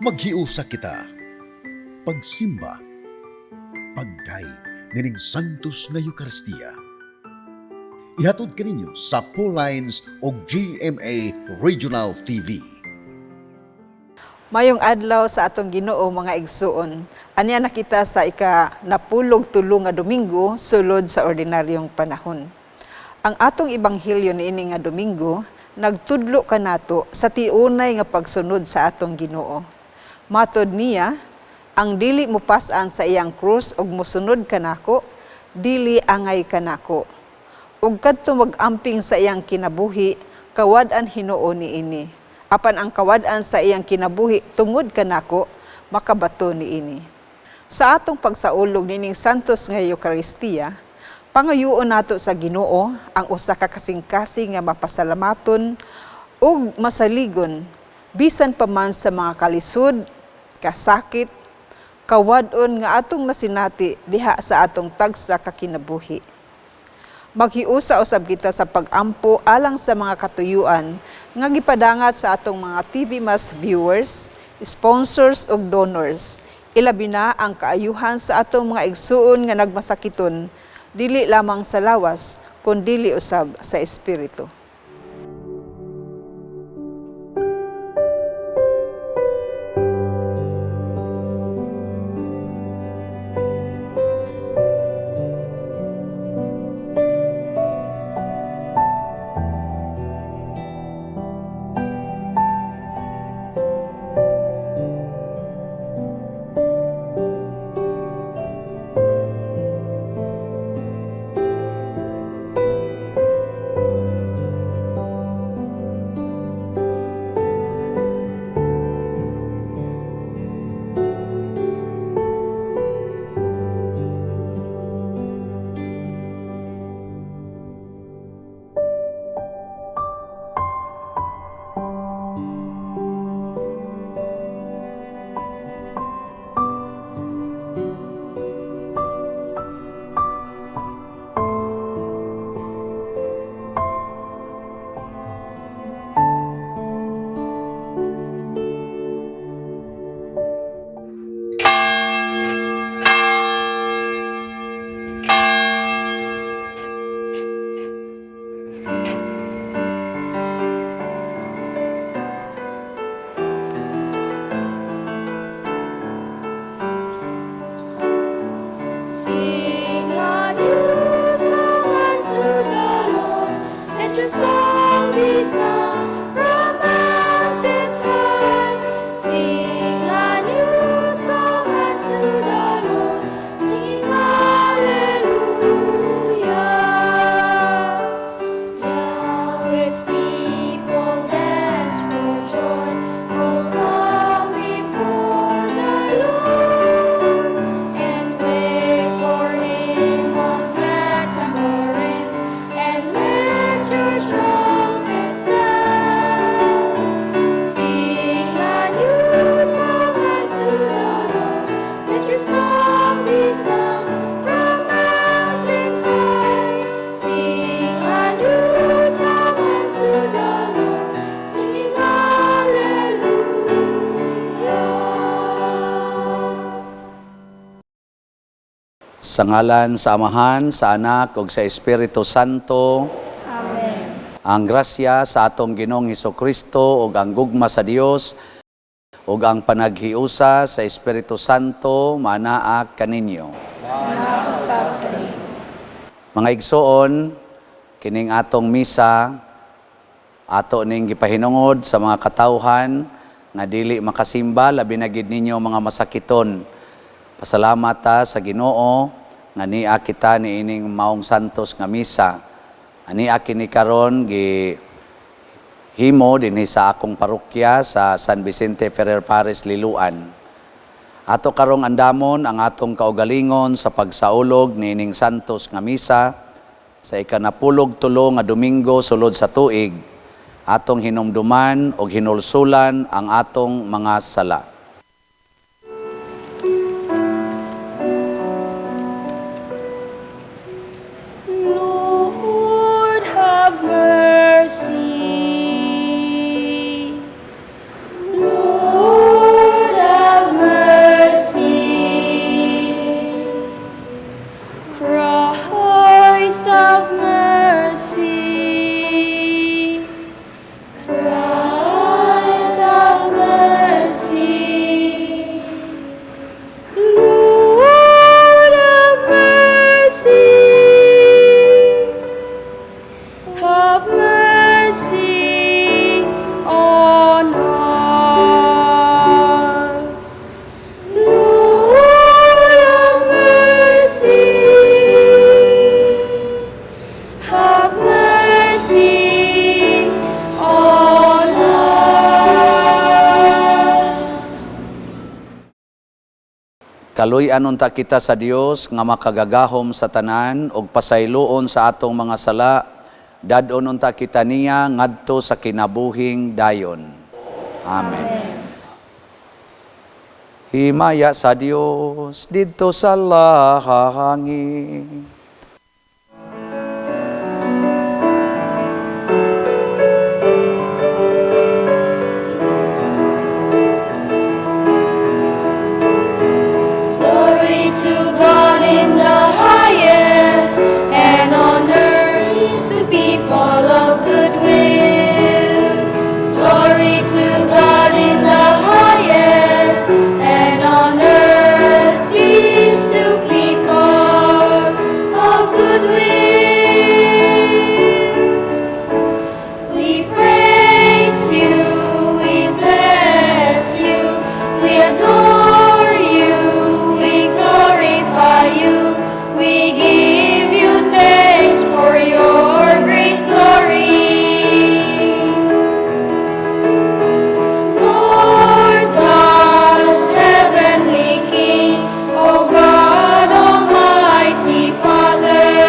Maghiusa kita. Pagsimba. Pagdayeg nining Santos nga Eukaristiya. Ihatod kaninyo sa Lines o GMA Regional TV. Mayong adlaw sa atong Ginoo, mga igsuon. Ania na kita sa ika 13 nga Domingo sulod sa ordinaryong panahon. Ang atong ebanghelyo niini nga Domingo nagtudlo kanato sa tiunay nga pagsunod sa atong Ginoo. Matod niya, ang dili mopas-an sa iyang krus ug mosunod kanako, dili angay kanako. Ug kadto mag-amping sa iyang kinabuhi, kawad-an hinuon niini. Apan ang kawad-an sa iyang kinabuhi tungod kanako, makabato niini. Sa atong pagsaulog nining Santos nga Eukaristiya, pangayoon nato sa Ginoo ang usa ka kasing-kasing nga mapasalamaton ug masaligon bisan pa man sa mga kalisod, kasakit, kawad-on nga atong nasinati diha sa atong tagsa ka kinabuhi. Maghiusa usab kita sa pag-ampo alang sa mga katuyuan nga gipadangat sa atong mga TV Mass viewers, sponsors ug donors. Ilabi na ang kaayuhan sa atong mga igsuon nga nagmasakiton, dili lamang sa lawas, kundili usab sa espiritu. Sing a new song unto the Lord. Let your song be sung from mountains high. Sing a new song unto the Lord, singing Hallelujah. Yahweh's people dance for joy. Oh, come before the Lord and play for him on glad tambourines, and let your trumpets sound. Sing a new song unto the Lord. Let your song be sung from mountains high. Sing a new song unto the Lord, singing Hallelujah. Sa ngalan sa Amahan, sa Anak, ug sa Espiritu Santo. Amen. Ang grasya sa atong Ginoong Kristo ug ang gugma sa Dios ug ang panaghiusa sa Espiritu Santo manaa kaninyo. Usab kani. Mga igsoon, kining atong misa ato ning gipahinungod sa mga katawhan nga dili makasimba, labi na gid ninyo mga masakiton. Pasalamat ta sa Ginoo nga nia kita niining maong santos nga misa. Ania kini karon gi himo dinhi sa akong parokya sa San Vicente Ferrer Parish, Liloan. Ato karong andamon ang atong kaugalingon sa pagsaulog niining santos nga misa sa 13 nga Domingo sulod sa tuig. Atong hinumduman og hinulsulan ang atong mga sala. Lord, have mercy. Lord, Kaluy-an unta kita sa Dios nga makagagahom sa tanan ug pasayloon sa atong mga sala, dad-on unta kita niya ngadto sa kinabuhing dayon. Amen. Himaya sa Dios didto sa langit. Glory to God in the highest, and on earth peace to people of good will. Glory to God in the highest, and on earth peace to people of good will. We praise you, we bless you, we adore you, we glorify you, we give you thanks for your great glory. Lord God, heavenly King, O God, Almighty Father.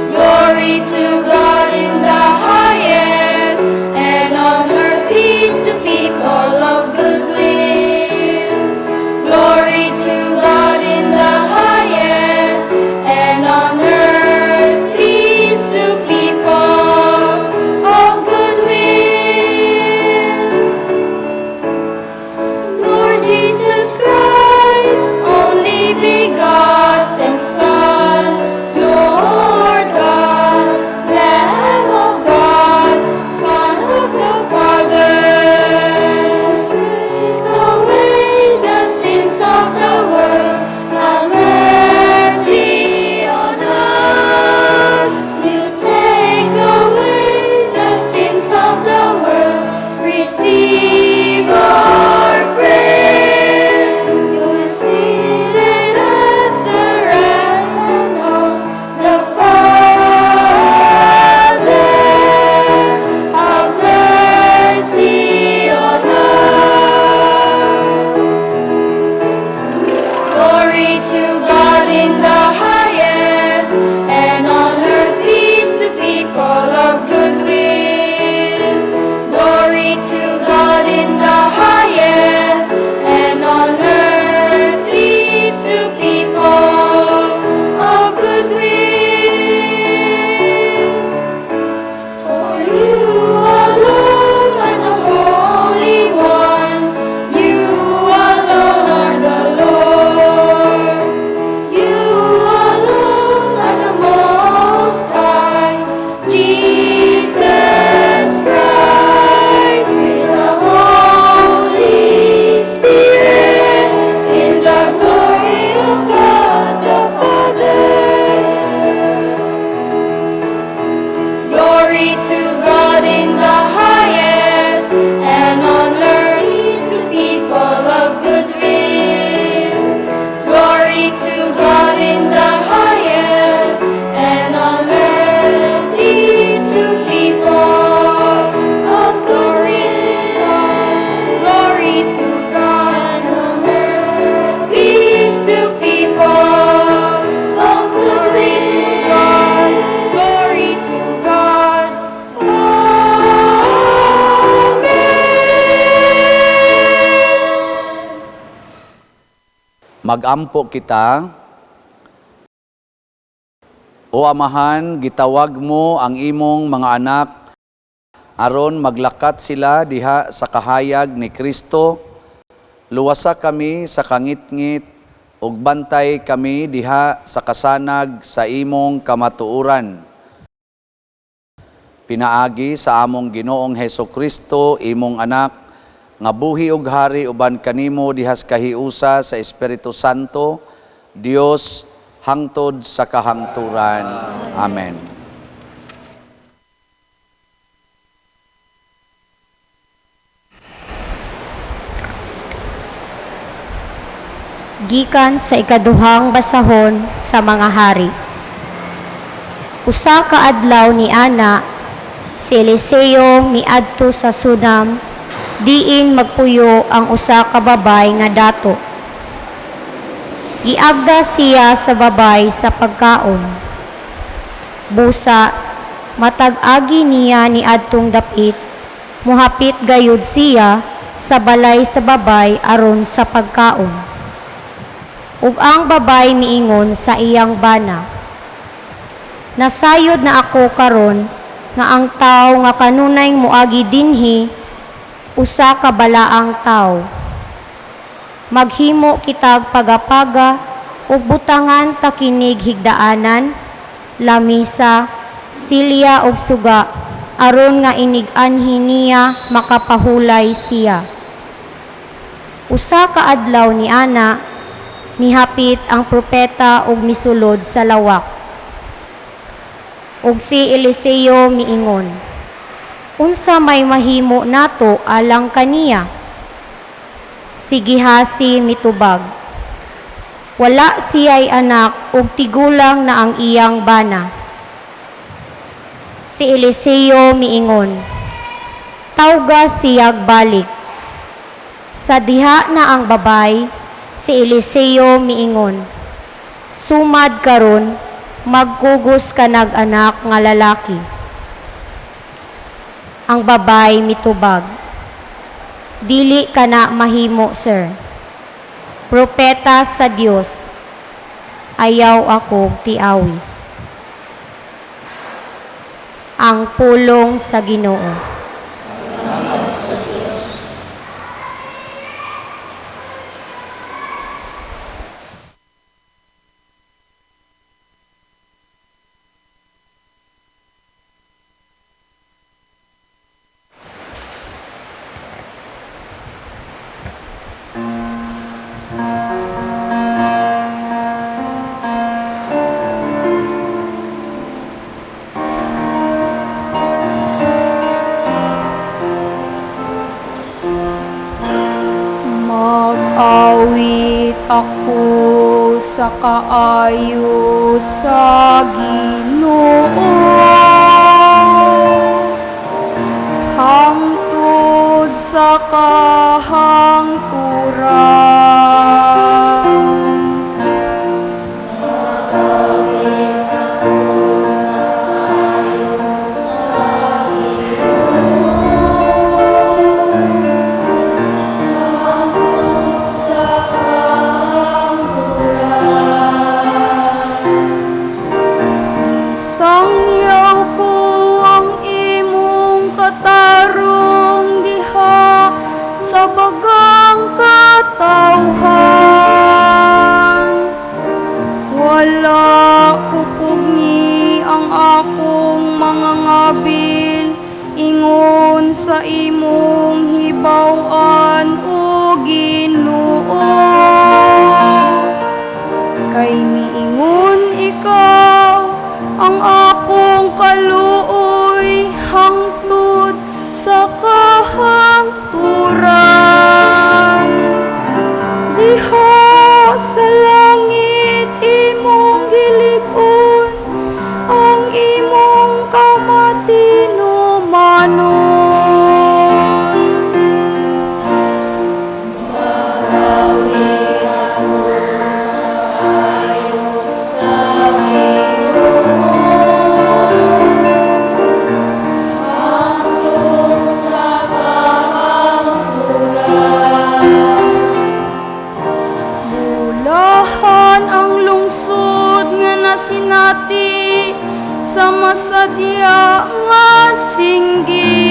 Glory to God in the highest, and on earth peace to people of good will. Glory to God in the highest, and on earth peace to people of good will. Lord Jesus Christ, only begotten Son, Lord God, Lamb of God, Son of the Father, take away the sins of the world, have mercy on us. You take away the sins of the world, receive our prayer. You're seated at the right hand of the Father. Have mercy on us. Glory to God in the highest, and on earth peace to people of good will. Glory to God in the highest, and on earth peace to people of good will. For you alone are the Holy One, you alone are the Lord. You alone are the Most High, Jesus Christ, with the Holy Spirit, in the glory of God the Father. Glory to God in the highest, and on earth peace to people of good will. Glory to God in the highest, and on earth peace to people of good will. Glory to God, and on earth peace to people of good will. Glory to God. Amen. Magampo kita. O Amahan, gitawag mo ang imong mga anak aron maglakat sila diha sa kahayag ni Kristo. Luwasa kami sa kangitngit ug bantay kami diha sa kasanag sa imong kamatuoran. Pinaagi sa among Ginoong Heso Kristo, imong anak, nga buhi ug hari uban kanimo dihas kahiusa sa Espiritu Santo, Dios hangtod sa kahangturan. Amen. Gikan sa ikaduhang basahon sa mga hari. Usa ka adlaw ni ana, si Eliseo miadto sa Sunam Diin magpuyo ang usa ka babay nga dato. Giagda siya sa babay sa pagkaon. Busa, matag agi niya niadtong dapit, muhapit gayud siya sa balay sa babay aron sa pagkaon. Ug ang babay miingon sa iyang bana, "Nasayod na ako karon nga ang tawo nga kanunay moagi dinhi usa ka balaang tawo. Maghimo kitag pagapaga ug butangan ta kinig higdaanan, lamisa, silya ug suga aron nga inig-anhi niya makapahulay siya." Usa ka adlaw ni ana, mihapit ang propeta ug misulod sa lawak. Ug si Eliseo miingon, "Unsa may mahimo nato alang kaniya?" Si Gehasi mitubag, "Wala siya'y anak ug tigulang na ang iyang bana." Si Eliseo miingon, "Tawga siyag balik." Sa diha na ang babay, si Eliseo miingon, "Sumad karon, magkugos ka nag anak nga lalaki." Ang babay mitubag, "Dili ka na mahimo, sir. Propeta sa Dios, ayaw akong tiawi." Ang pulong sa Ginoo. Mag-awit ako sa kaayo sa Ginoo, hangtod sa kahangturan. Sangyaw ko ang imong katarong diha sa bagang katawhan. Wala kupugni ang akong mga ngabil ingon sa imong hibaw-an, o Ginoo. Kay miingon ikaw ang akong kaluoy hangtod sa kahangturan. Diha sa langit imong gilig-on ang imong kamatinumanon. Bulahan ang lungsod nga nasinati sa masadya nga singgi.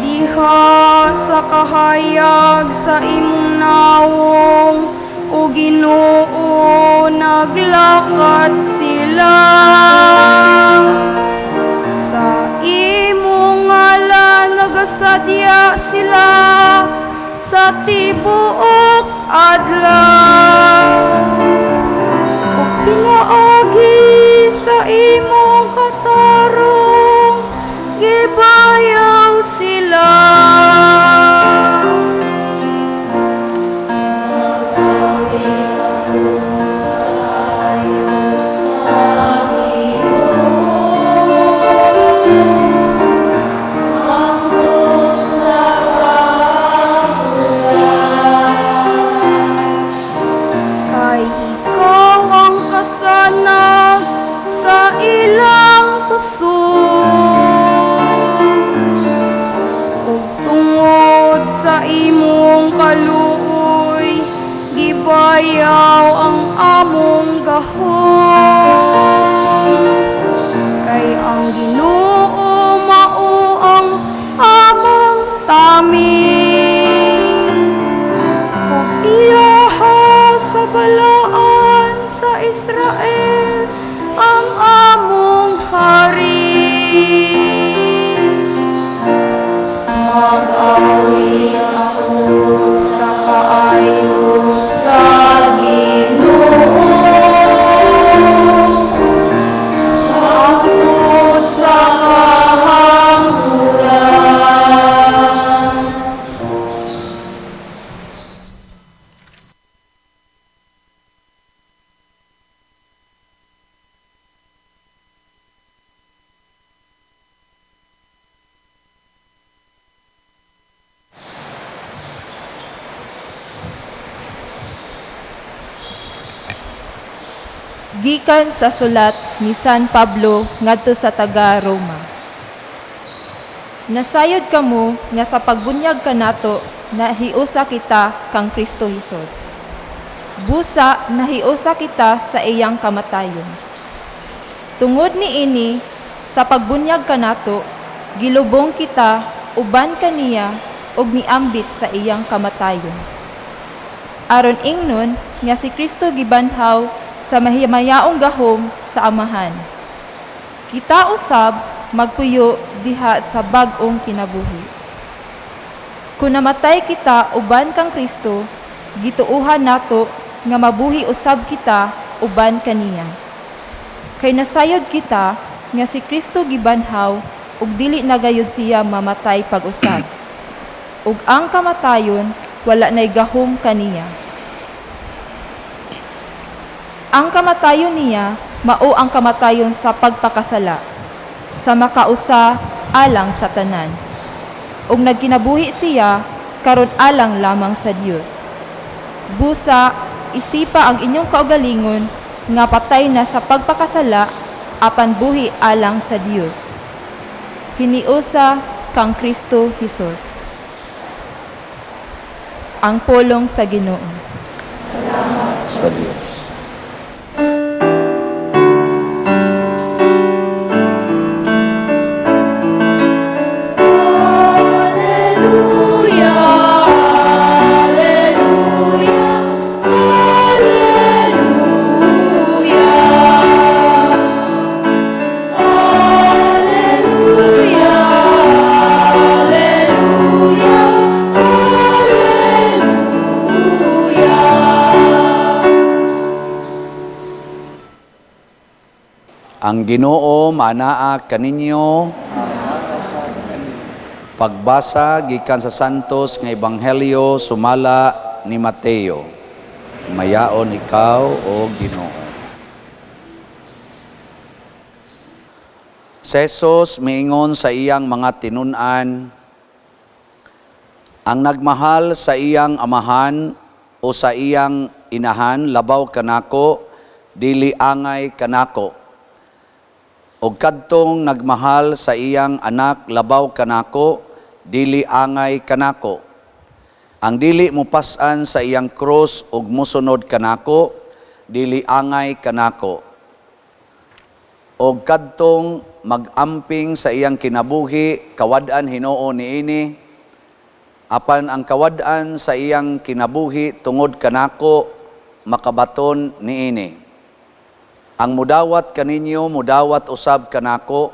Diha sa kahayag sa imong nawong, o Ginoo, naglakat sila. Sa imong ngalan nagasadya sila sa tibuok adlaw. Ug pinaagi sa imong katarong gibayaw sila. Sa imong kaluoy, gibayaw ang among gahom. Kay ang Ginoo mao ang among taming, ug iyaha sa balaan sa Israel ang among hari. Mag-awit ako sa kaayo sa Ginoo. Hangtod sa kahangturan. Gikan sa sulat ni San Pablo ngadto sa taga Roma. Nasayod kamo nga sa pagbunyag kanato nahiusa kita kang Kristo Hesus. Busa nahiusa kita sa iyang kamatayon. Tungod niini, sa pagbunyag kanato, gilubong kita uban kaniya ug miambit sa iyang kamatayon. Aron ingnon nga si Kristo gibanhaw sa mahimayaong gahom sa Amahan, kita usab magpuyo diha sa bag-ong kinabuhi. Kung namatay kita uban kang Kristo, gituuhan nato nga mabuhi usab kita uban kaniya. Kay nasayod kita nga si Kristo gibanhaw ug dili na gayud siya mamatay pag-usab. Ug ang kamatayon wala nay gahom kaniya. Ang kamatayon niya mao ang kamatayon sa pagpakasala, sa makausa alang sa tanan. Ug nagkinabuhi siya karon alang lamang sa Dios. Busa isipa ang inyong kaugalingon nga patay na sa pagpakasala apan buhi alang sa Dios. Hiniusa kang Kristo Hesus. Ang pulong sa Ginoo. Sa Dios. Alleluia, Alleluia, Alleluia. Alleluia, Alleluia, Alleluia. Ang Ginoo manaa kaninyo. Pagbasa gikan sa Santos nga Ebanghelyo sumala ni Mateo. Mayaon ikaw, o Ginoo. Si Jesus miingon sa iyang mga tinun-an, ang nagmahal sa iyang amahan o sa iyang inahan labaw kanako, dili angay kanako. Og kadtong nagmahal sa iyang anak labaw kanako, dili angay kanako. Ang dili mopas-an sa iyang krus ug mosunod kanako, dili angay kanako. Og kadtong mag-amping sa iyang kinabuhi, kawad-an hinuon niini, apan ang kawad-an sa iyang kinabuhi tungod kanako, makabaton niini. Ang mudawat kaninyo, mudawat usab kanako,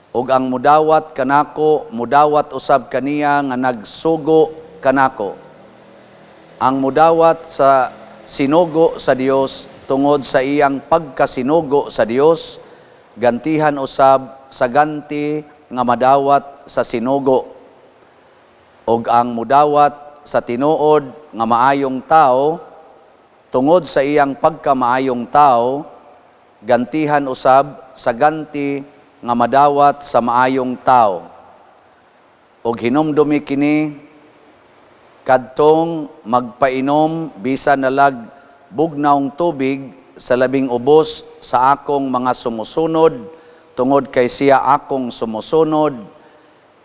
ug ang mudawat kanako, mudawat usab kaniya nga nagsugo kanako. Ang mudawat sa sinugo sa Dios tungod sa iyang pagkasinugo sa Dios, gantihan usab sa ganti nga madawat sa sinugo. Ug ang mudawat sa tinuod nga maayong tao tungod sa iyang pagkamaayong tao, gantihan usab sa ganti nga madawat sa maayong tao. Og hinumdumi kini, kadtong magpainom bisan nalag bugnawng tubig sa labing ubos sa akong mga sumusunod, tungod kay siya akong sumusunod,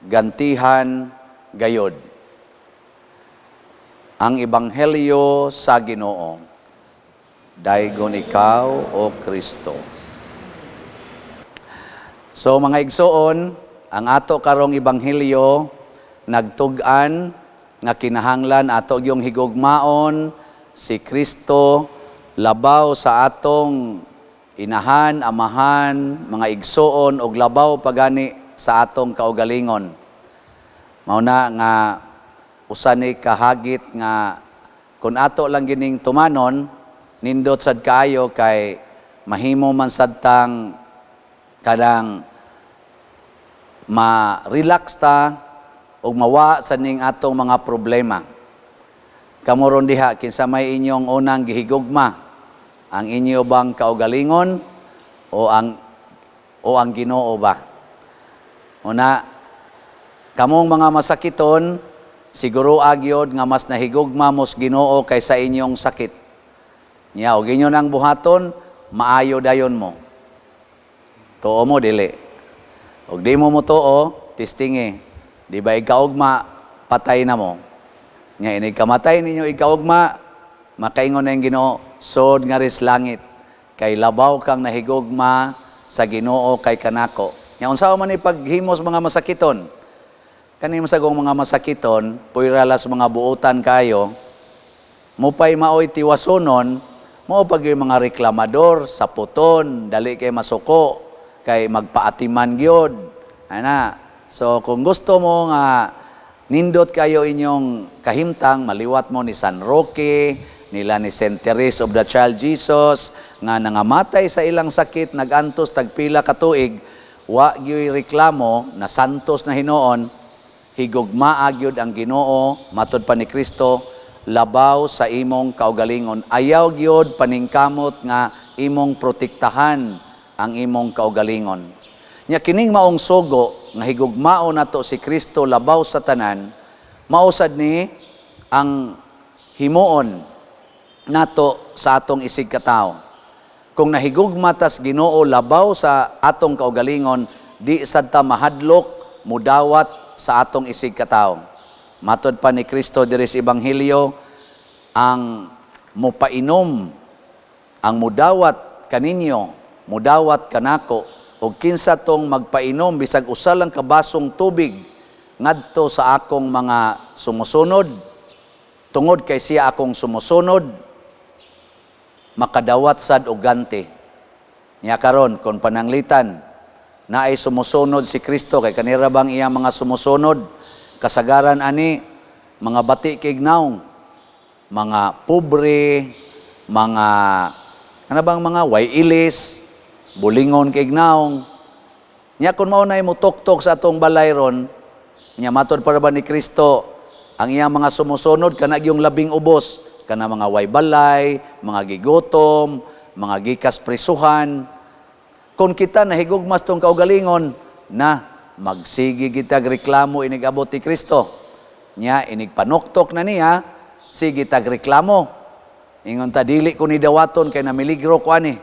gantihan gayod. Ang Ebanghelyo sa Ginoo. Daygon ikaw, O Kristo. So mga igsoon, ang ato karong ebanghelyo nagtug-an nga kinahanglan ato yung higugmaon si Kristo labaw sa atong inahan, amahan, mga igsoon ug labaw pagani sa atong kaugalingon. Mao na nga usa ni kahagit nga kung ato lang gining tumanon, nindot sad kaayo kay mahimo man sad tang kanang ma-relax ta ug mawa sa ning atong mga problema. Kamo ron diha, kinsa may inyong unang gihigugma? Ang inyo bang kaugalingon o ang Ginoo ba? Una, kamong mga masakiton, siguro agyod nga mas nahigugma mos Ginoo kaysa inyong sakit. Nya og inyo nang buhaton, maayo dayon mo. Tuo mo dili? Og di mo motuo, testingi. Di ba ikaugma, patay na mo? Nya inig kamatay ninyo ikaugma, makaingon na yung Ginoo, "Sod nga ris langit kay labaw kang nahigugma sa Ginoo kay kanako." Nya unsa man ni paghimos mga masakiton? Kani masagong mga masakiton, puyra las mga buutan kayo, mupay maoy tiwasonon, mao pag yung mga reklamador sa puton, dali kay masuko, kay magpaatiman gyud. Ana. So kung gusto mo nga nindot kayo inyong kahimtang, maliwat mo ni San Roque, nila ni Saint Therese of the Child Jesus, nga nangamatay sa ilang sakit, nagantos tagpila ka tuig, wa gyoy reklamo, na santos na hinuon, higugmaa gyud ang Ginoo, matod pa ni Kristo, labaw sa imong kaugalingon. Ayaw gyud paningkamot nga imong protektahan ang imong kaugalingon. Nya kining maong sugo nga higugmao nato si Kristo labaw sa tanan, mao sad ni ang himuon nato sa atong isig katawo. Kung nahigugma tas Ginoo labaw sa atong kaugalingon, di sad ta mahadlok mudawat sa atong isig katawo. Matod pa ni Kristo diri sa Ebanghelyo, ang mupainom, ang mudawat kaninyo, mudawat kanako, ug kinsa tong magpainom bisag usa lang ka basong tubig ngadto sa akong mga sumusunod, tungod kay siya akong sumusunod, makadawat sad og ganti. Nya karon kon pananglitan naay sumusunod si Kristo, kay kanira bang iyang mga sumusunod kasagaran ani mga bati kay nawong, mga pobre, mga ano bang mga way ilis, bulingon kay nawong. Nya kun mao nay mutoktok sa atong balay ron, nya matod para ba ni Kristo, ang iyang mga sumusunod kana yung labing ubos, kana mga way balay, mga gigutom, mga gikas prisuhan. Kung kita nahigugmas tong kaugalingon, na magsige kitag reklamo inig abot ni Kristo. Nya inig panuktok na niya, sige tag reklamo. Ingon ta, "Dili ko ni dawaton kay namiligro ko ani."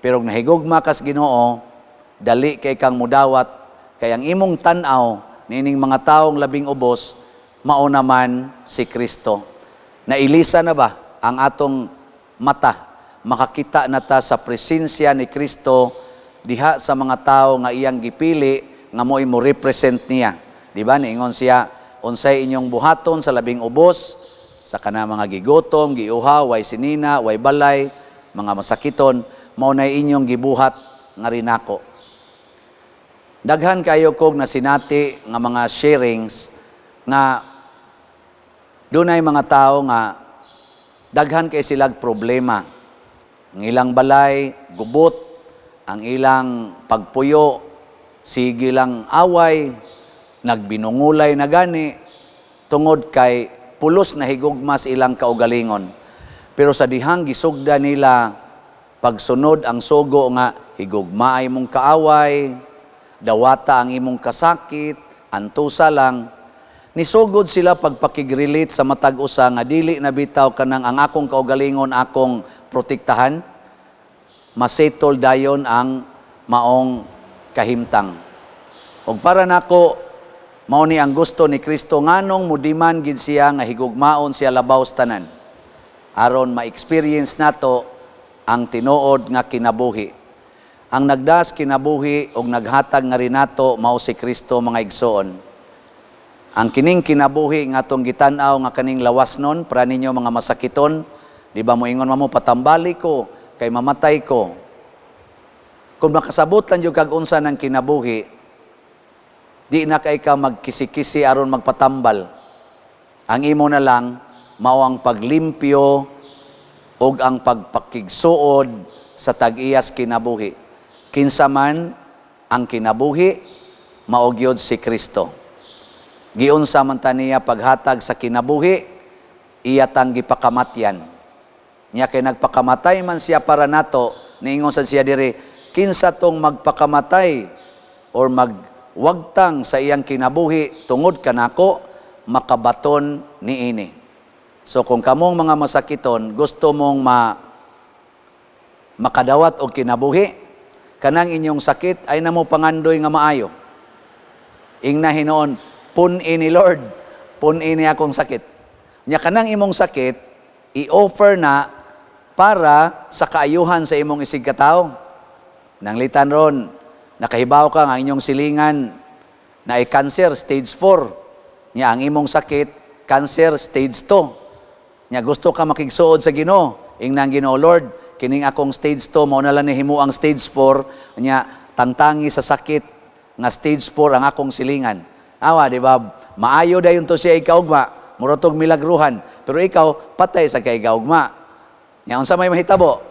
Pero kung nahigugma kas Ginoo, dali kay kang mudawat kay ang imong tan-aw niining mga taong labing ubos mao naman si Kristo. Nailisa na ba ang atong mata? Makakita na ta sa presensya ni Kristo diha sa mga tao nga iyang gipili nga mo'y mo represent niya. Di ba? Niingon siya, unsay inyong buhaton sa labing ubos, sa kana mga gigutom, giuhaw, way sinina, way balay, mga masakiton, mao na inyong gibuhat nga rinako. Daghan kayo kog nasinati nga mga sharings nga dunay mga tao nga daghan kay silag problema. Ang ilang balay gubot, ang ilang pagpuyo sige lang away, nagbinungulay na gani tungod kay pulos na higugma sa ilang kaugalingon. Pero sa dihang gisugda nila pagsunod ang sugo nga higugmaay mong kaaway, dawata ang imong kasakit, antusa lang, nisugod sila pagpakigrelate sa matag usa nga dili na bitaw kanang ang akong kaugalingon akong protektahan, masettle dayon ang maong kahimtang. Og para nako Mao ni ang gusto ni Kristo, nganong mudiman gid siya nga higugmaon siya labaw sa tanan, aron ma-experience nato ang tinuod nga kinabuhi. Ang nagdas kinabuhi og naghatag nga rinato mao si Kristo, mga igsoon. Ang kining kinabuhi nga atong gitan-aw nga kaning lawas nun, para ninyo mga masakiton, di ba moingon man mo, "Patambali ko kay mamatay ko"? Kung makasabot lang jud kag unsa ng kinabuhi, di na kay ka magkisi-kisi aron magpatambal. Ang imo na lang mao ang paglimpyo ug ang pagpakigsuod sa tag-iyas kinabuhi. Kinsa man ang kinabuhi, mao gyud si Kristo. Giunsa man ta niya paghatag sa kinabuhi? Iya tang gipakamatyan. Nya kay nagpakamatay man siya para nato, niingon sa siya diri, kinsa tong magpakamatay or magwagtang sa iyang kinabuhi tungod kanako, makabaton niini. So kung kamong mga masakiton gusto mong makadawat og kinabuhi, kanang inyong sakit ay namo pangandoy nga maayo. Ingna hinuon, "Pun-i ni Lord, pun-i ni akong sakit." Nya kanang imong sakit, i-offer na para sa kaayuhan sa imong isigkatawo. Nanglitan ron, nakahibaw ka nga ang inyong silingan na ay cancer stage 4. Nya ang imong sakit, cancer stage 2. Nya gusto ka makigsuod sa Ginoo. Ingnan Ginoo, "Lord, kining akong stage 2 mao na lang ni himo ang stage 4, nya tangtangi sa sakit nga stage 4 ang akong silingan." Awa, di ba? Maayo dayon to siya ikaugma, mura tog milagruhan. Pero ikaw, patay sa kay ikaugma. Nya unsa may mahitabo?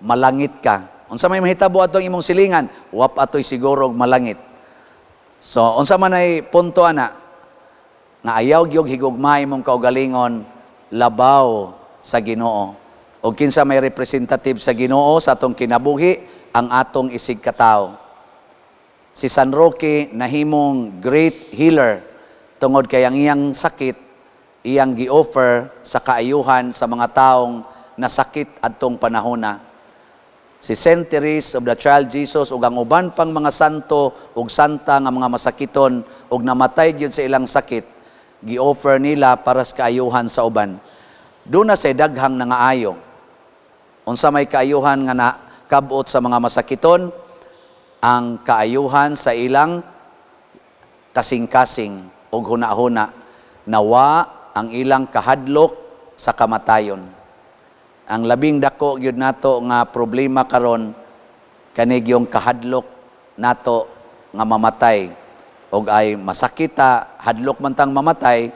Malangit ka. Unsa may mahitabo atong imong silingan? Wa pa atoy siguro og malangit. So, unsa man ay punto ana? Nga ayaw gyud higugmay imong kaugalingon labaw sa Ginoo. O kinsa may representative sa Ginoo sa atong kinabuhi? Ang atong isigkatawo. Si San Roque nahimong great healer tungod kay ang iyang sakit iyang gi-offer sa kaayuhan sa mga taong nasakit adtong panahona. Si Saint Therese of the Child Jesus ug ang uban pang mga santo ug santa nga mga masakiton ug namatay gyud sa ilang sakit, gi-offer nila para sa kaayuhan sa uban. Duna say daghang nangaayo. Unsa may kaayuhan nga nakabot sa mga masakiton? Ang kaayuhan sa ilang kasing-kasing ug huna-huna. Nawa ang ilang kahadlok sa kamatayon. Ang labing dako gyud nato nga problema karon kani yung kahadlok nato nga mamatay og ay masakita, hadlok man tang mamatay.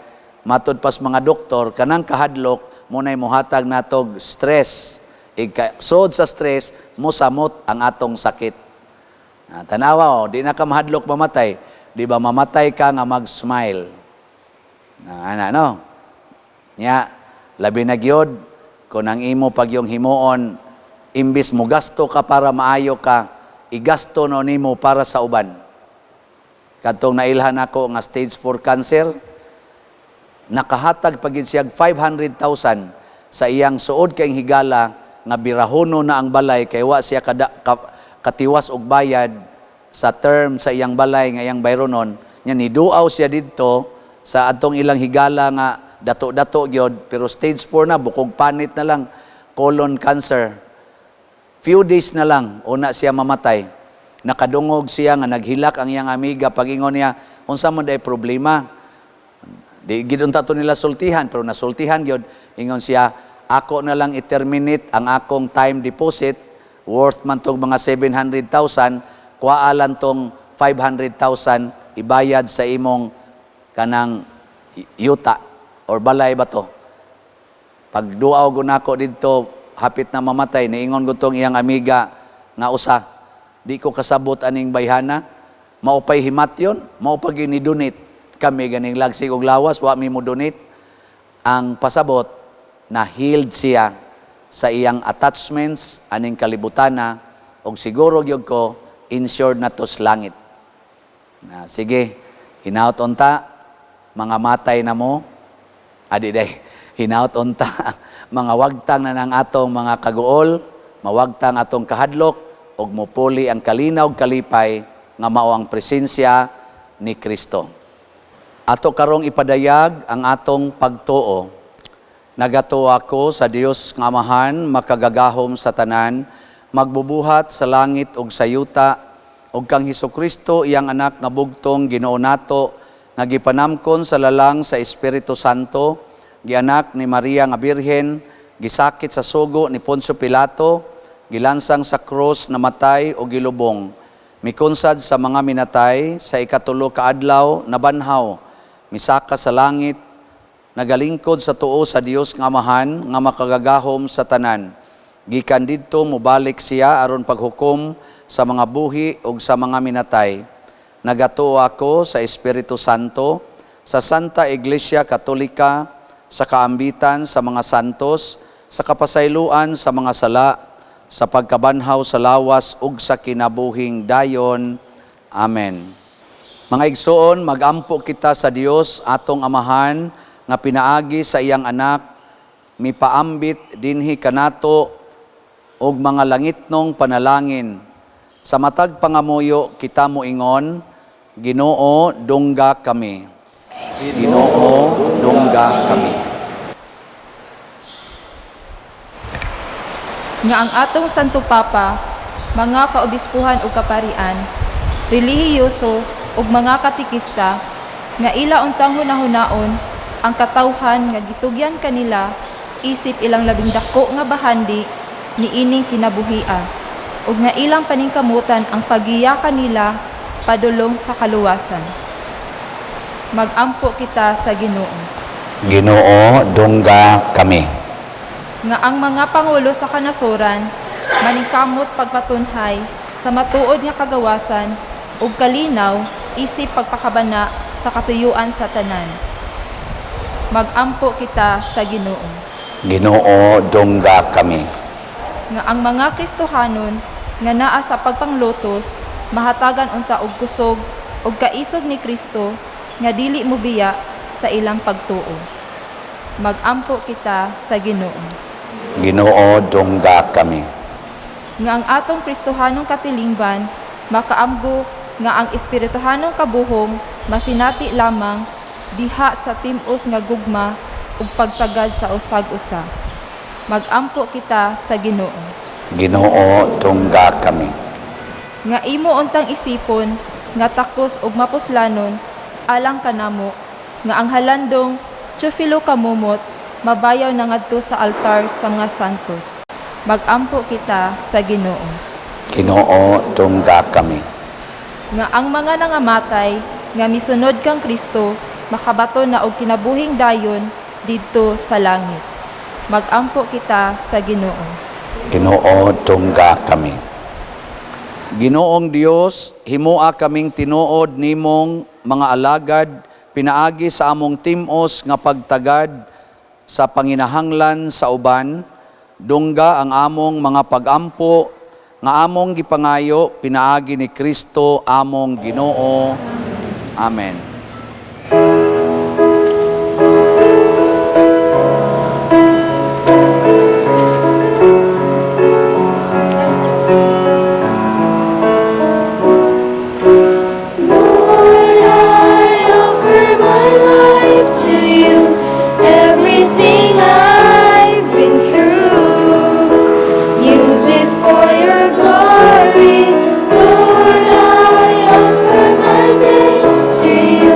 Matud pas mga doktor, kanang kahadlok munay mohatag natog stress. Igka sod sa stress, mosamot ang atong sakit. Ah, tanawa oh, di na ka mahadlok mamatay, di ba? Mamatay ka nga mag-smile. Na ana no. Nya labi na gyud kung ang imo pagyong himuon, imbis mo gasto ka para maayo ka, igasto no nimo para sa uban. Kadtong nailhan ako nga stage 4 cancer, nakahatag pagid siya 500,000 sa iyang suod kay higala nga birahono na ang balay kay wa siya katiwas og bayad sa term sa iyang balay nga iyang bayronon. Nya niduaw siya didto sa atong ilang higala nga dato-dato gyud, pero stage 4 na, bukog panit na lang, colon cancer. Few days na lang una siya mamatay. Nakadungog siya nga naghilak ang iyang amiga. Pagingon niya, "Unsa man day problema?" Di gid unta to nila sultihan, pero nasultihan gyud. Ingon siya, "Ako na lang i-terminate ang akong time deposit, worth man tong mga 700,000, kuhaa lang tong 500,000, ibayad sa imong kanang yuta or balay ba to." Pag duaw gunako didto hapit na mamatay, niingon gutong iyang amiga nga usa, "Di ko kasabot aning bayhana, maupay himatyon, mao pa gyud ni donate kami ganing lagsig og lawas, wa mi mo donate." Ang pasabot, na healed siya sa iyang attachments aning kalibutana og siguro gyud ko insured na to sa langit. Na, sige, hinaut unta mga matay na mo, adi day, hinaut unta mga wagtang na ng atong mga kaguol, mawagtang atong kahadlok, ug mupuli ang kalinaw ug kalipay nga mao ang presensya ni Kristo. Ato karong ipadayag ang atong pagtuo. Nagatuo ako sa Dios nga Amahan, makagagahom sa tanan, magbubuhat sa langit ug sa yuta, ug kang Hesukristo, iyang anak nga bugtong Ginoo nato, nga gipanamkon sa lalang sa Espiritu Santo, gianak ni Maria nga Birhen, gisakit sa sugo ni Poncio Pilato, gilansang sa krus, namatay o gilubong, mikunsad sa mga minatay, sa ikatulo ka adlaw nabanhaw, misaka sa langit, nagalingkod sa tuo sa Dios nga Amahan nga makagagahom sa tanan. Gikan didto mobalik siya aron paghukom sa mga buhi ug sa mga minatay. Nagatuo ako sa Espiritu Santo, sa Santa Iglesia Katolika, sa kaambitan sa mga santos, sa kapasayloan sa mga sala, sa pagkabanhaw sa lawas ug sa kinabuhing dayon. Amen. Mga igsoon, magampo kita sa Dios atong Amahan nga pinaagi sa iyang anak mipaambit dinhi kanato og mga langitnong panalangin. Sa matag pangamuyo kita moingon, Ginoo, dungga kami. Ginoo, dungga kami. Nga ang atong Santo Papa, mga kaobispuhan ug kaparian, relihiyoso ug mga katikista, nga ila untang hunahunaon ang katawhan nga gitugyan kanila isip ilang labing dako nga bahandi niining kinabuhia, ug nga ilang paningkamutan ang paggiya kanila padulong sa kaluwasan. Magampo kita sa Ginoo. Ginoo, dungga kami. Nga ang mga pangulo sa kanasoran maningkamot pagpatunhay sa matuod nga kagawasan ug kalinaw isip pagpakabana sa katuyuan sa tanan. Magampo kita sa Ginoo. Ginoo, dungga kami. Nga ang mga Kristohanon nga naa sa pagpanglutos mahatagan unta og kusog ug kaisog ni Kristo nga dili mobiya sa ilang pagtuo. Magampo kita sa Ginoo. Ginoo, dungga kami. Nga ang atong Kristohanong katilingban makaamgo nga ang espirituhanong kabuhong masinati lamang diha sa tim-os nga gugma ug pagtagad sa usag-usa. Magampo kita sa Ginoo. Ginoo, dungga kami. Nga imo untang isipon nga takos ug mapuslanon alang kanamo nga ang halandong Teofilo Camomot mabayaw na ngadto sa altar sa mga santos. Magampo kita sa Ginoo. Ginoo, dungga kami. Nga ang mga nangamatay nga misunod kang Kristo makabato na og kinabuhing dayon didto sa langit. Magampo kita sa Ginoo. Ginoo, dungga kami. Ginoong Dios, himoa kaming tinuod nimong mga alagad pinaagi sa among tim-os nga pagtagad sa panginahanglan sa uban. Dungga ang among mga pagampo nga among gipangayo pinaagi ni Kristo among Ginoo. Amen. Lord, I offer my life to you, everything I've been through. Use it for your glory. Lord, I offer my days to you.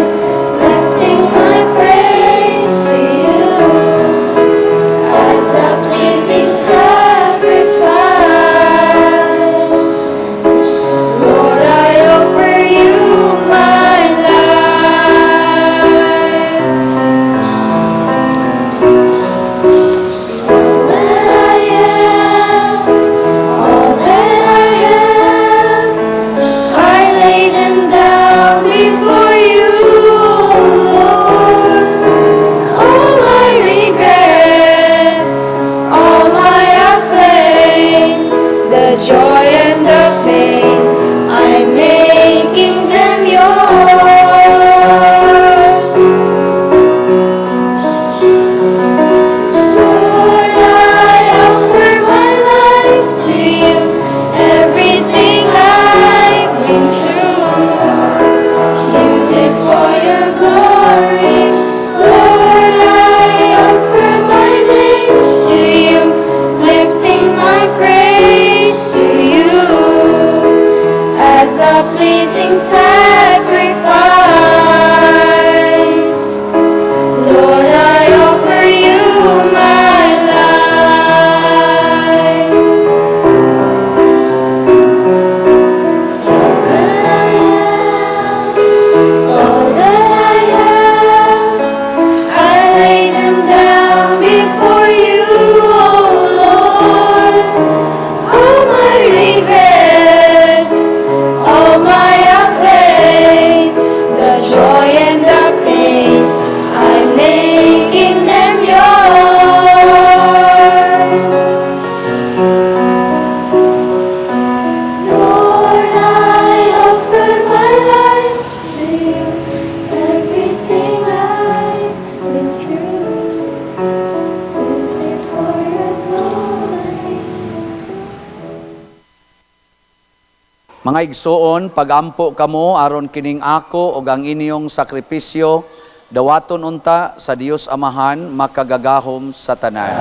Mga igsoon, pagampo kamo aron kining ako ug ang inyong sakripisyo dawaton unta sa Dios Amahan makagagahom sa tanan.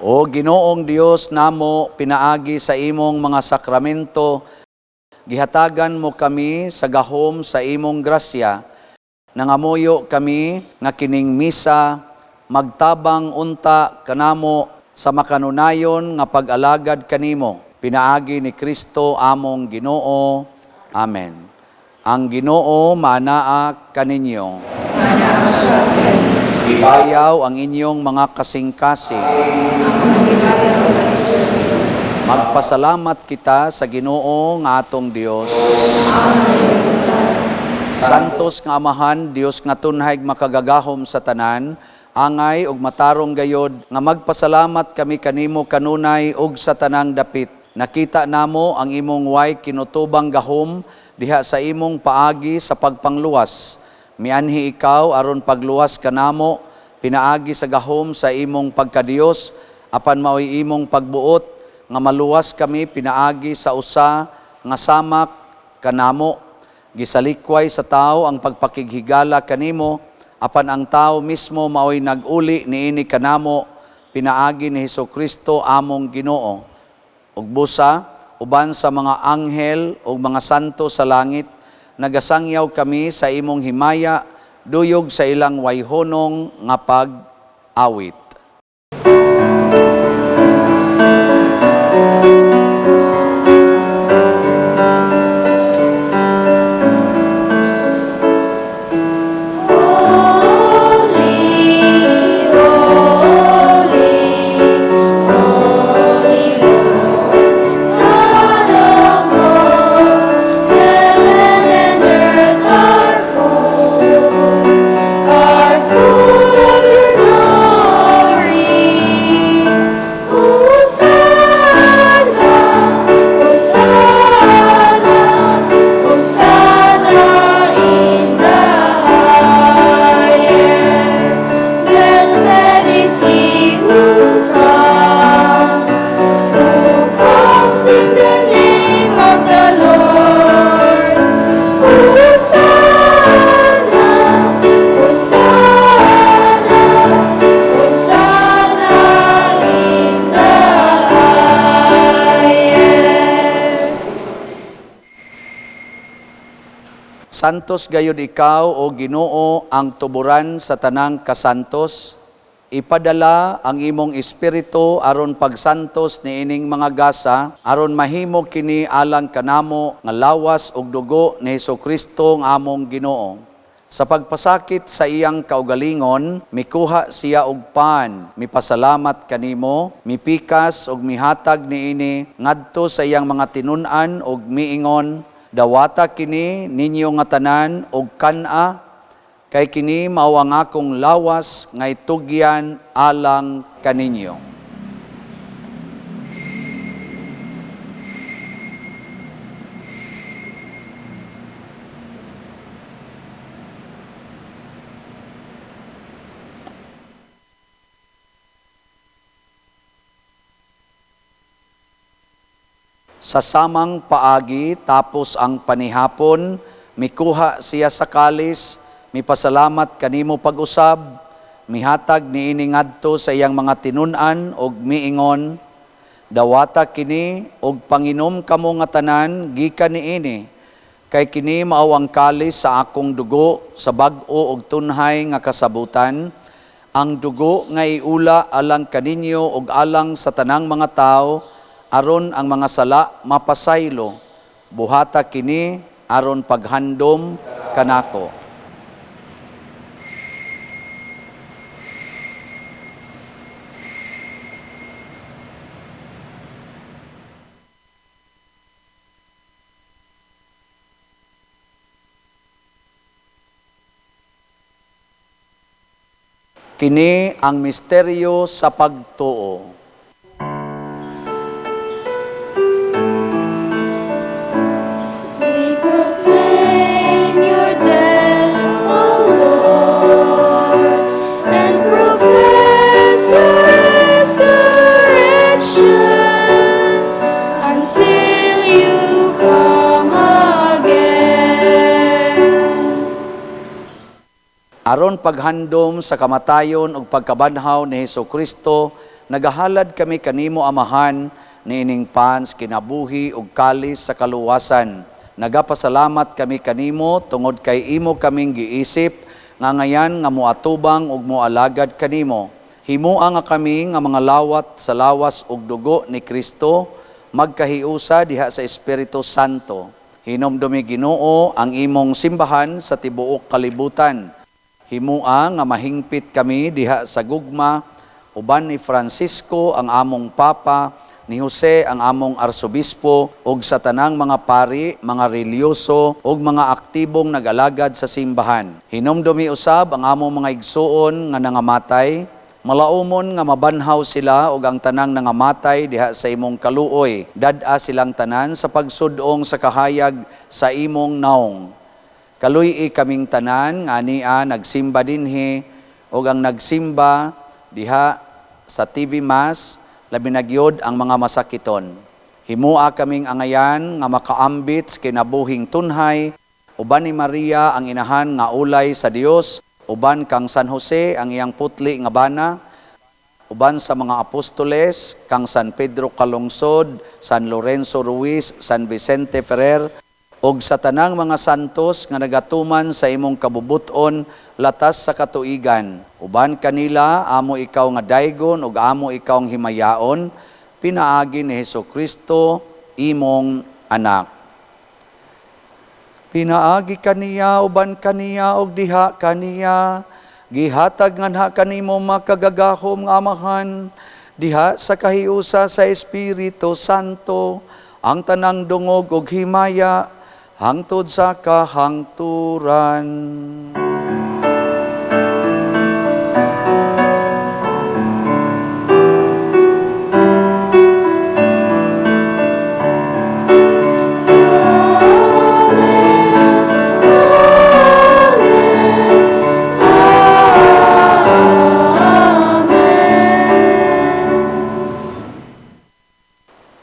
O Ginoong Dios namo, pinaagi sa imong mga sakramento, gihatagan mo kami sa gahom sa imong grasya. Nangamuyo kami nga kining misa magtabang unta kanamo sa makanunayon nga pag-alagad kanimo, pinaagi ni Kristo among Ginoo. Amen. Ang Ginoo maanaa kaninyo. Ibayaw ang inyong mga kasing-kasing. Magpasalamat kita sa Ginoo nga atong Dios. Santos nga Amahan, Dios nga tunhay makagagahom sa tanan, angay ug matarong gayod nga magpasalamat kami kanimo kanunay ug sa tanang dapit. Nakita namo ang imong way kinutubang gahom diha sa imong paagi sa pagpangluwas. Mianhi ikaw aron pagluwas kanamo, pinaagi sa gahom sa imong pagkadiyos, apan maoy imong pagbuot nga maluwas kami pinaagi sa usa nga samak kanamo. Gisalikway sa tao ang pagpakighigala kanimo, apan ang tao mismo maoy nag-uli niini kanamo, pinaagi ni Hesukristo among Ginoo. Ug busa uban sa mga anghel ug mga santo sa langit, nagasangyaw kami sa imong himaya, duyog sa ilang wayhonong nga pag-awit. Holy, holy, holy Lord, God of hosts, heaven and earth are full of your glory. Hosanna, Hosanna, Hosanna in the highest. Blessed is he who comes in the name of the Lord. Hosanna, Hosanna, Hosanna in the highest. Santos gayud ikaw o Ginoo ang tuburan sa tanang kasantos. Ipadala ang imong espiritu aron pagsantos niining mga gasa, aron mahimo kini alang kanamo nga lawas ug dugo ni Hesukristo nga among Ginoo. Sa pagpasakit sa iyang kaugalingon, mikuha siya og pan, mipasalamat kanimo, mipikas og mihatag niini ngadto sa iyang mga tinun-an og miingon, dawata kini ninyo nga tanan og kan-a, kay kini mao ang akong lawas nga itugyan alang kaninyo. Sa samang paagi, tapos ang panihapon, mikuha siya sa kalis, mipasalamat kanimo pag-usab, mihatag niini ngadto sa iyang mga tinun-an og miingon, dawata kini og panginom kamo nga tanan gikan niini, kay kini mao ang kalis sa akong dugo sa bag-o og tunhay nga kasabutan, ang dugo nga iula alang kaninyo og alang sa tanang mga tawo, aron ang mga sala mapasaylo. Buhata kini aron paghandom kanako. Kini ang misteryo sa pagtuo. We proclaim your death, O Lord. Aron paghandom sa kamatayon ug pagkabanhaw ni Hesus Kristo, nagahalad kami kanimo Amahan niining pans kinabuhi ug kalis sa kaluwasan. Nagapasalamat kami kanimo tungod kay imo kaming giisip nga ngayan nga moatubang ug moalagad kanimo. Himoa nga kami nga mga lawat sa lawas ug dugo ni Kristo, magkahiusa diha sa Espiritu Santo. Hinomdumi Ginoo ang imong simbahan sa tibuok kalibutan. Himoa nga mahingpit kami diha sa gugma uban ni Francisco ang among Papa, ni Jose ang among arsobispo, ug sa tanang mga pari, mga reliyoso, ug mga aktibong nag-alagad sa simbahan. Hinomdumi usab ang among mga igsuon nga nangamatay, malaumon nga mabanhaw sila ug ang tanang nangamatay diha sa imong kaluoy. Dad-a silang tanan sa pagsudong sa kahayag sa imong naong. Kaluy-i kaming tanan nga ania nagsimba dinhi ug ang nagsimba diha sa TV Mass, labi na gyud ang mga masakiton. Himoa kaming angayan nga makaambit sa kinabuhing tunhay, uban ni Maria ang inahan nga ulay sa Dios, uban kang San Jose ang iyang putli nga bana, uban sa mga apostoles kang San Pedro Calungsod, San Lorenzo Ruiz, San Vicente Ferrer, og sa tanang mga santos nga nagatuman sa imong kabubuton latas sa katuigan. Uban kanila amo ikaw nga daygon ug amo ikaw ang himayaon, pinaagi ni Hesus Kristo imong anak. Pinaagi kaniya, uban kaniya ug diha kaniya, gihatag nganha kanimo makagagahom nga Amahan, diha sa kahiusa sa Espiritu Santo, ang tanang dungog ug himaya hangtod sa kahangturan.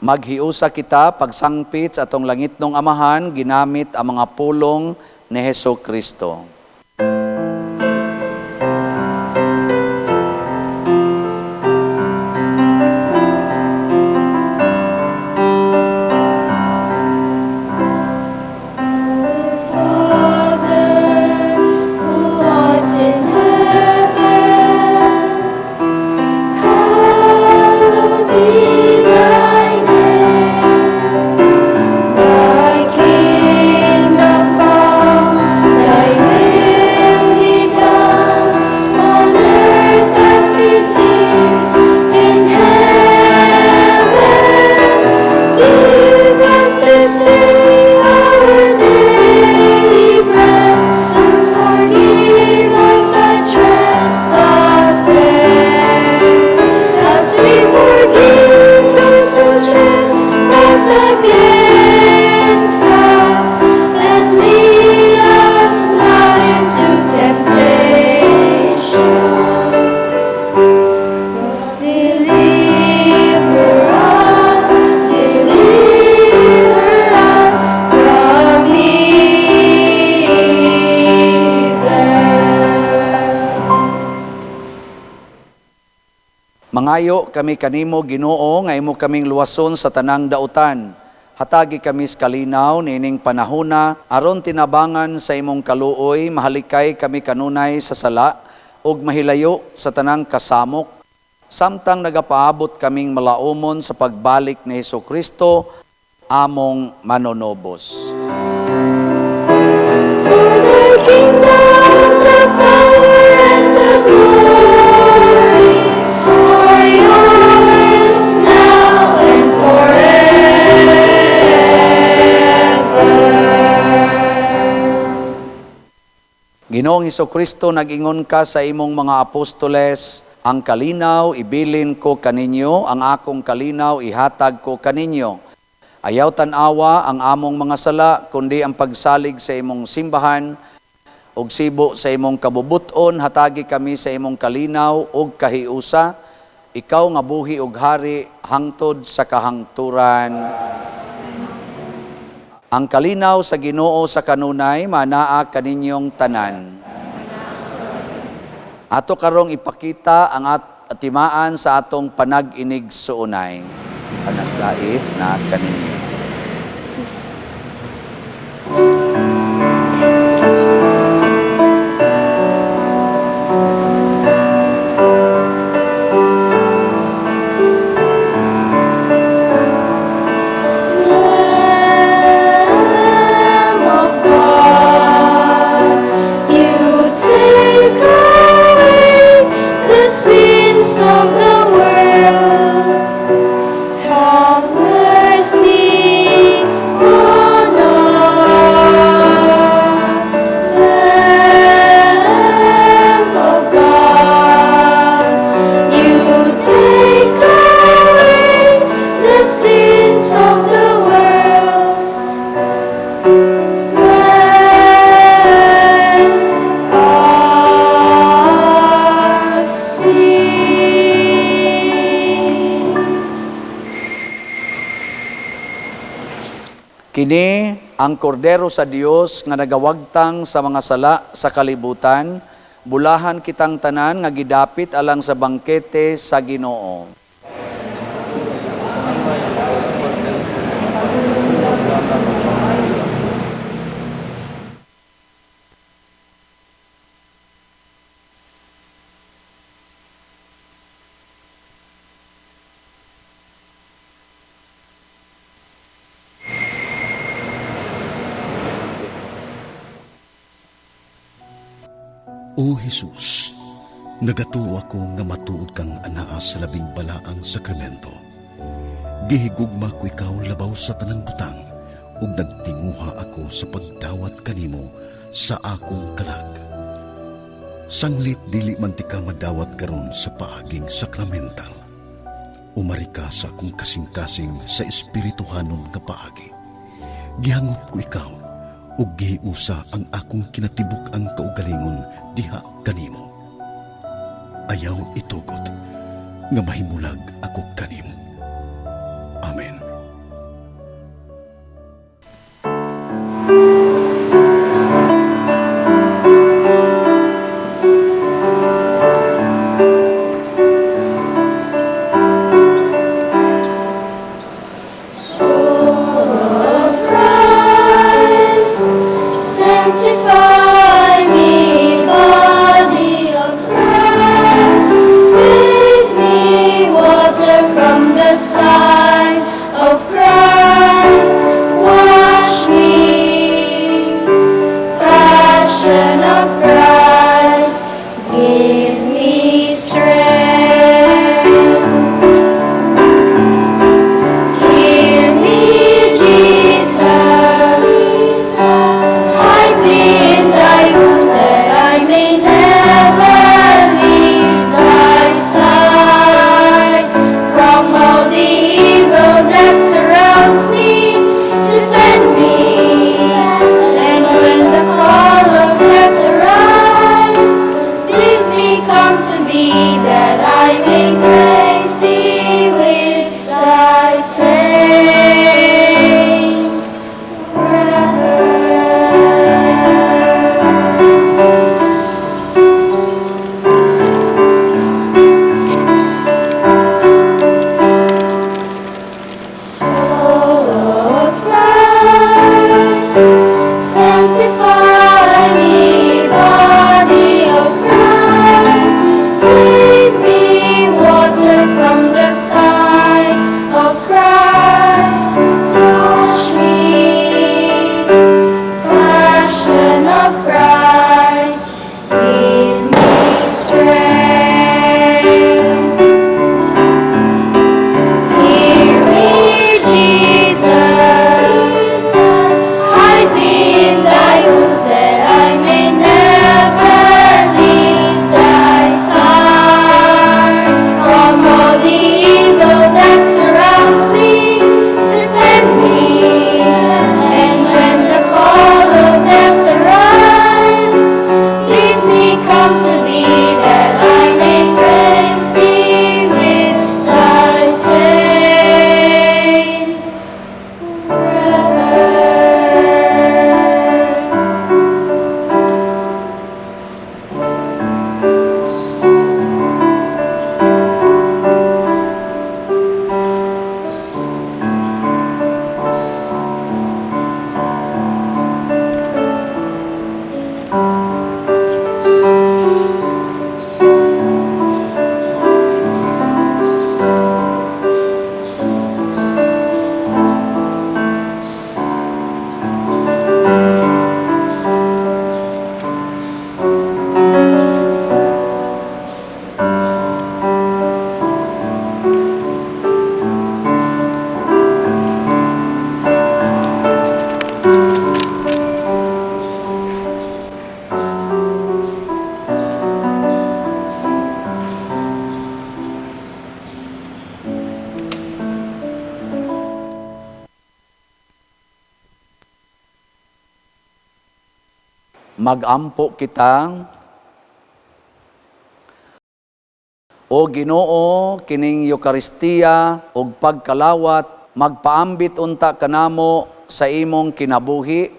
Maghiusa kita pagsangpit sa atong langitnong Amahan, ginamit ang mga pulong ni Hesus Kristo. Mangayo kami kanimo Ginoo nga imo kaming luwason sa tanang dautan. Hatagi kami sa kalinaw niining panahona aron tinabangan sa imong kaluoy, mahalikay kami kanunay sa sala ug mahilayo sa tanang kasamok, samtang nagapaabot kaming malaumon sa pagbalik ni Hesus Kristo among manonobos. For the kingdom, the power, and the glory are yours now and forever. Ginoong Hesukristo, nag-ingon ka sa imong mga apostoles, ang kalinaw ibilin ko kaninyo, ang akong kalinaw ihatag ko kaninyo. Ayaw tan-awa ang among mga sala, kundi ang pagsalig sa imong simbahan, ug sibo sa imong kabubuton, hatagi kami sa imong kalinaw ug kahiusa, ikaw nga buhi ug hari hangtod sa kahangturan. Ang kalinaw sa Ginoo sa kanunay manaa kaninyong tanan. Ato karong ipakita ang atimaan sa atong panag-inig-suunay. Panagdait na kaninyo. Lamb of God, you take away the sins of the world. Have mercy on us. Lamb of God, you take away the sins of the world. Grant us peace. Kini ang kordero sa Dios nga nagawagtang sa mga sala sa kalibutan, bulahan kitang tanan nga gidapit alang sa bangkete sa Ginoo. O Jesus, nagatuo ako nga matuod kang anaa sa labing balaang sakramento. Gihigugma ko ikaw labaw sa tanang butang ug nagtinguha ako sa pagdawat kanimo sa akong kalag. Sanglit dili man ti ka madawat karon sa paaging sakramental. Umari ka sa akong kasing-kasing sa espirituhanon nga paagi. Gihangop ko ikaw ug gihiusa ang akong kinatibuk-ang kaugalingon diha kanimo. Ayaw itugot nga mahimulag ako kanimo. Amen. Soul of Christ, sanctify me, body of Christ, save me, water from the side. Magampo kita. O Ginoo, kining Eukaristiya ug pagkalawat magpaambit unta kanamo sa imong kinabuhi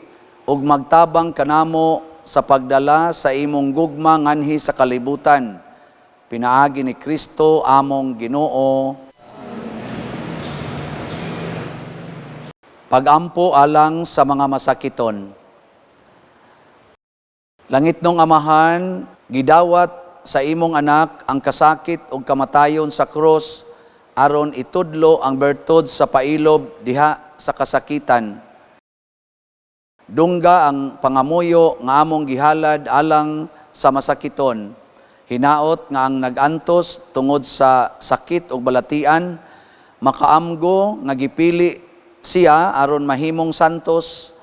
ug magtabang kanamo sa pagdala sa imong gugma nganhi sa kalibutan. Pinaagi ni Kristo among Ginoo. Pagampo alang sa mga masakiton. Langitnong Amahan, gidawat sa imong anak ang kasakit ug kamatayon sa krus aron itudlo ang bertud sa pailob diha sa kasakitan. Dungga ang pangamuyo nga among gihalad alang sa masakiton. Hinaot nga ang nagantos tungod sa sakit ug balatian, makaamgo nga gipili siya aron mahimong santos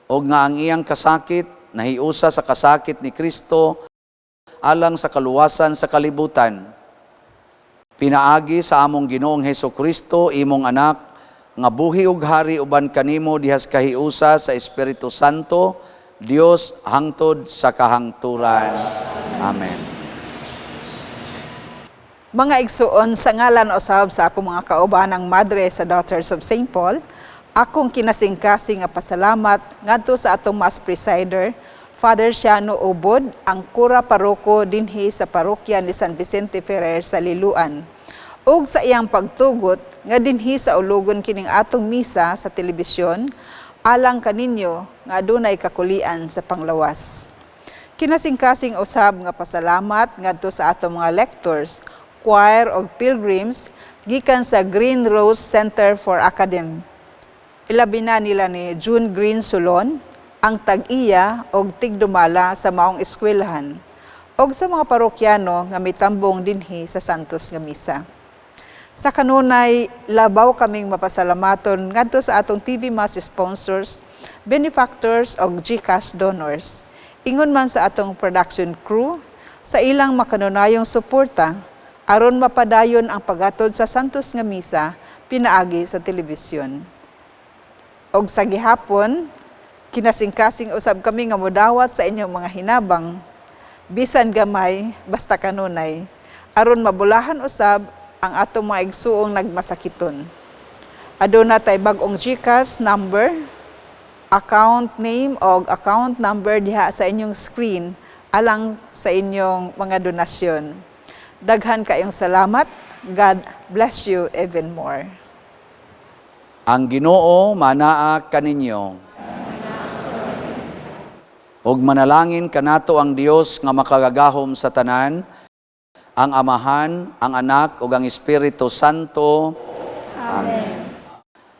ug nga ang iyang kasakit nahiusa sa kasakit ni Kristo alang sa kaluwasan sa kalibutan. Pinaagi sa among Ginoong Heso Kristo, imong anak, nga buhi ug hari uban kanimo dihas kahiusa sa Espiritu Santo, Dios hangtod sa kahangturan. Amen. Mga igsuon, sa ngalan usab sa akong mga kaubanang madre sa Daughters of St. Paul, akong kinasingkasing nga pasalamat ngadto sa atong Mass Presider, Father Siano Ubod, ang kura paroko dinhi sa parokya ni San Vicente Ferrer sa Liloan. Ug sa iyang pagtugot nga dinhi sa ulugon kining atong misa sa telebisyon, alang kaninyo nga adunay kakulian sa panglawas. Kinasingkasing usab nga pasalamat ngadto sa atong mga lectors, choir og pilgrims gikan sa Green Rose Center for Academy. Ilabi na nila ni June Green Solon, ang tag-iya og tigdumala sa maong eskwelahan og sa mga parokyano nga mitambong dinhi sa Santos nga Misa. Sa kanunay, labaw kaming mapasalamaton ngadto sa atong TV Mass sponsors, benefactors og GCash donors. Ingon man sa atong production crew sa ilang makanunayong suporta aron mapadayon ang paghatod sa Santos nga Misa pinaagi sa telebisyon. Og sa gihapon, kinasingkasing usab kami nga modawat sa inyong mga hinabang, bisan gamay basta kanunay, aron mabulahan usab ang atong mga igsuong nagmasakiton. Aduna tay bag-ong GCash number, account name og account number diha sa inyong screen alang sa inyong mga donasyon. Daghan kayong salamat. God bless you even more. Ang Ginoo manaa kaninyo. Ug manalangin kanato ang Dios nga makagagahom sa tanan, ang Amahan, ang Anak ug ang Espiritu Santo. Amen.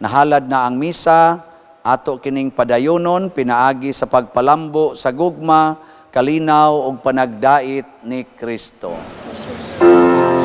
Nahalad na ang misa, ato kining padayonon pinaagi sa pagpalambo sa gugma, kalinaw ug panagdait ni Kristo. Jesus.